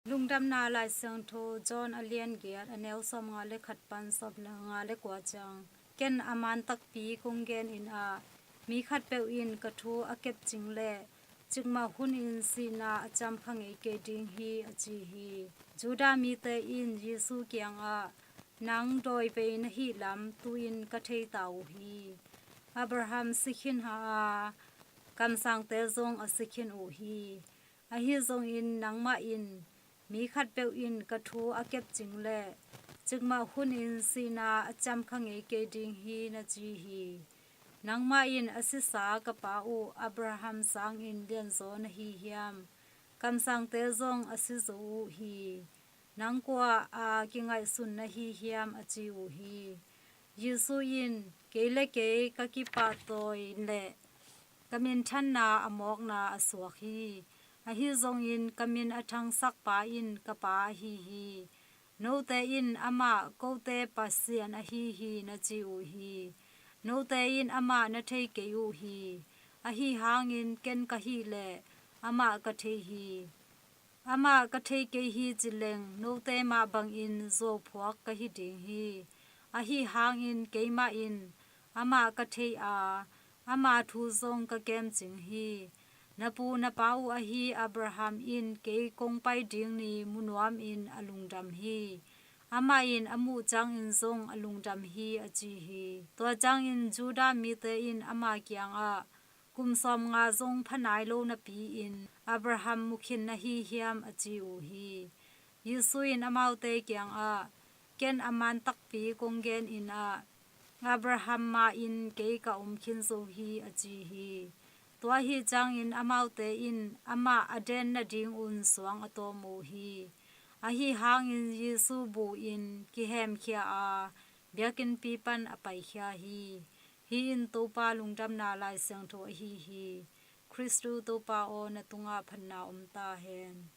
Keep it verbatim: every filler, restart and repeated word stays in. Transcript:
Lungdamna Lai Siangtho John a lian giat, a neu sawmnga le khat pan sawmnga le kua ciang. Ken a man takpi kong genin ah, mi khatpeuh in ka thu a kepcing leh cikmah hunin sihna a ciamkha ngei kei ding hi, a ci hi. Judah mite in Jesu kiangah, nang dawivei na hihlam tu-in ka theita uh hi. Abraham si khin a, kamsangte zong a si khin uh hi. Ahi zongin nangmah in mi khatpeuh in ka thu a kepcing leh cikmah hunin sihna a ciamkha ngei kei ding hi, na ci hi. Nangmah in a sisa ka pa uh Abraham sangin lianzaw na hi hiam? Kamsangte zong a si zo uh hi. Nang kua a kingaihsun na hi hiam, a ci uh hi. Jesu in, kei le kei ka kipahtawi leh ka minthanna a mawkna a suak hi. Ahi zongin ka min a thangsakpa in ka Pa ahi hi. Note in amah kote Pasian ahi hi, na ci uh hi. Note in amah na thei kei uh hi. Ahi hangin ken ka hih leh amah ka thei hi. Amah ka thei kei hi cileng, note mah bangin zuauphuak ka hi ding hi. Ahi hangin keimah in amah ka thei a, ama thu zong ka kemcing hi. Na pu na pa uh ahi Abraham in kei kong pai ding ni mu nuamin a lungdam hi. Amah in a muh ciangin zong a lungdam hi, a ci hi. Tua ciangin Judah mite in ama kiangah, kum sawmnga zong pha nai lo napi-in Abraham mu khin na hi hiam, a ci uh hi. Jesu in amaute kiangah, ken a man takpi kong genin ah, Abraham ma-in kei ka om khin zo hi, a ci hi. Tua ahi ciangin amaute in amah a den nadingun suang a tawm uh hi. Ahi hangin Jesu buin kihemkhia a, biakinnpi pan a paikhia hi. Hih in Topa Lungdamna Lai Siangtho ahi hi. Khristu Topa aw, na tungah phatna om ta hen.